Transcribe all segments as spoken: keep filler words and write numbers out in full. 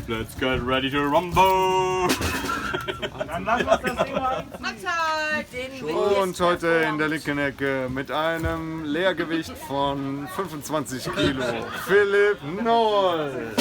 Let's get ready to rumble! Dann lass uns das Ding mal anziehen. Mahlzeit! Und heute in der linken Ecke mit einem Leergewicht von fünfundzwanzig Kilo, Philipp Noll.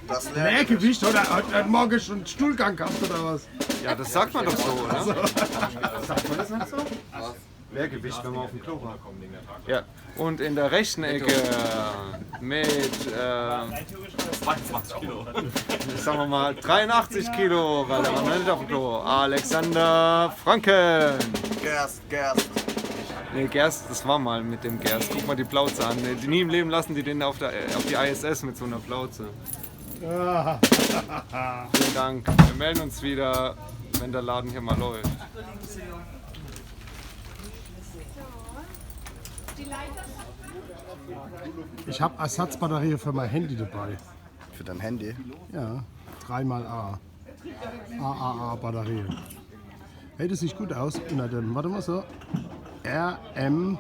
Das Leergewicht, oder? Hat, hat Morgen schon Stuhlgang gehabt, oder was? Ja, das sagt man doch so, oder? Sagt man das nicht so? Leergewicht, wenn man auf dem Klo war. Ja. Und in der rechten Ecke mit, äh, zweiundzwanzig Kilo. Sagen wir mal dreiundachtzig Kilo, weil er war noch nicht auf dem Klo. Alexander Franken. Gerst, Gerst. Nee, Gerst, das war mal mit dem Gerst. Guck mal die Plauze an. Nee, die, nie im Leben lassen die den auf, der, auf die I S S mit so einer Plauze. Ja. Vielen Dank. Wir melden uns wieder, wenn der Laden hier mal läuft. Ich hab Ersatzbatterie für mein Handy dabei. Für dein Handy? Ja, drei mal A. A A A Batterie. Hey, das sieht gut aus. Unter dem, warte mal so. R M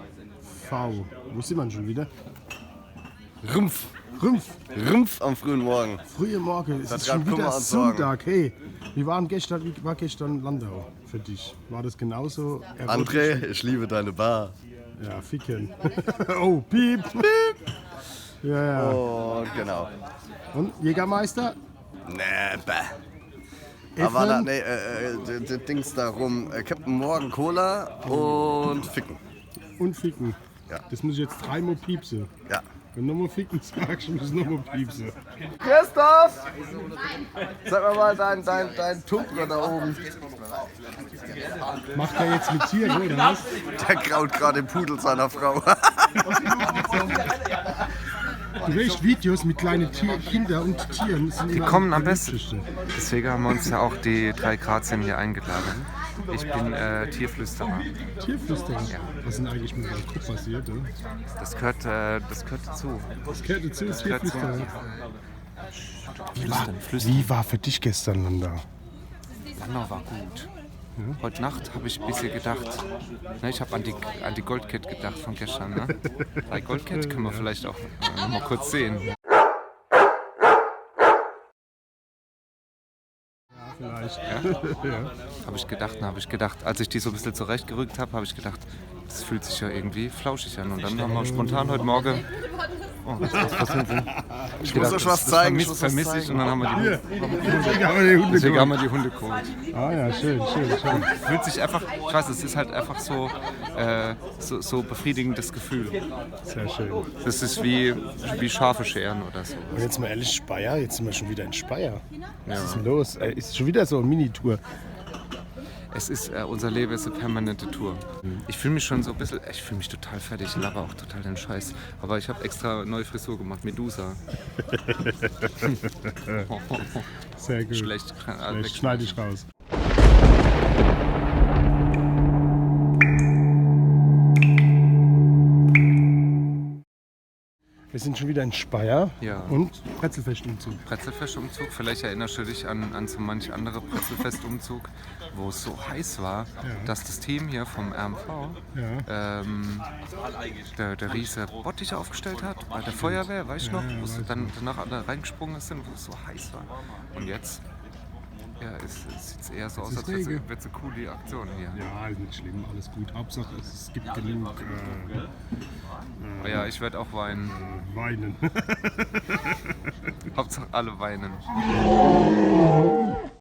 V. Wo sind wir schon wieder? Rumpf. Rumpf. Rumpf am frühen Morgen. Frühe Morgen. Es ist schon wieder Sonntag. Hey, wie war denn gestern, wie war gestern Landau für dich? War das genauso erotisch? André, ich liebe deine Bar. Ja, ficken. Oh, piep. Piep. Ja, ja. Und genau. Und Jägermeister? Nee, bäh. Da war da, nee, äh, äh, d- d- Dings da rum. Äh, Captain Morgan Cola und Ficken. Und Ficken. Ja. Das muss ich jetzt dreimal piepsen. Ja. Wenn du nochmal Ficken sagst, muss ich nochmal piepsen. Christoph! Zeig mir mal dein, dein, dein Tupper da oben. Macht er jetzt mit Tieren, oder was? Der kraut gerade den Pudel seiner Frau. Du weißt, Videos mit kleinen Tier-, Kindern und Tieren sind immer am beliebtesten. Die kommen am besten. Deswegen haben wir uns ja auch die drei Grazien hier eingeladen. Ich bin äh, Tierflüsterer. Tierflüsterer? Ja. Was ist denn eigentlich mit deinem Kopf passiert? Oder? Das gehört, äh, das gehört dazu. Das gehört dazu, das Tierflüsterer. Wie war, wie war für dich gestern, Landau? Landau war gut. Heute Nacht habe ich ein bisschen gedacht, ne, ich habe an die, an die Goldkette gedacht von gestern. Ne? Bei Goldkette können wir vielleicht auch äh, nochmal kurz sehen. Ja, vielleicht. Ja? Ja. Habe ich gedacht, habe ich gedacht, als ich die so ein bisschen zurechtgerückt habe, habe ich gedacht, das fühlt sich ja irgendwie flauschig an. Und dann haben wir spontan heute Morgen. Oh, was, was, was sind denn? Ich muss euch was zeigen. Vermisse ich. Und dann haben wir die, deswegen haben wir die Hunde geholt. Ah ja, schön, schön, schön. Fühlt sich einfach, ich weiß, es ist halt einfach so, äh, so, so befriedigendes Gefühl. Sehr schön. Das ist wie, wie Schafe scheren oder so. Und jetzt mal ehrlich, Speyer, jetzt sind wir schon wieder in Speyer. Was ist denn los? Äh, ist schon wieder so eine Mini-Tour. Es ist, äh, unser Leben ist eine permanente Tour. Ich fühle mich schon so ein bisschen, ich fühle mich total fertig, ich laber auch total den Scheiß. Aber ich habe extra neue Frisur gemacht, Medusa. Sehr gut. Schlecht, kann, schlecht, schneide ich raus. Wir sind schon wieder in Speyer. Ja. Und Brezelfest-Umzug. Brezelfest-Umzug. Vielleicht erinnerst du dich an, an so manch andere Brezelfest-Umzug, wo es so heiß war, dass das Team hier vom R M V ähm, der, der Riese Bottich aufgestellt hat, bei der Feuerwehr, weißt du noch, wo sie dann danach alle reingesprungen sind, wo es so heiß war. Und jetzt Ja, es, es sieht eher so aus, als wäre es eine coole Aktion hier. Ja, ist nicht schlimm, alles gut. Hauptsache es gibt genug. Äh, äh, ja, ich werde auch weinen. Äh, weinen. Hauptsache alle weinen.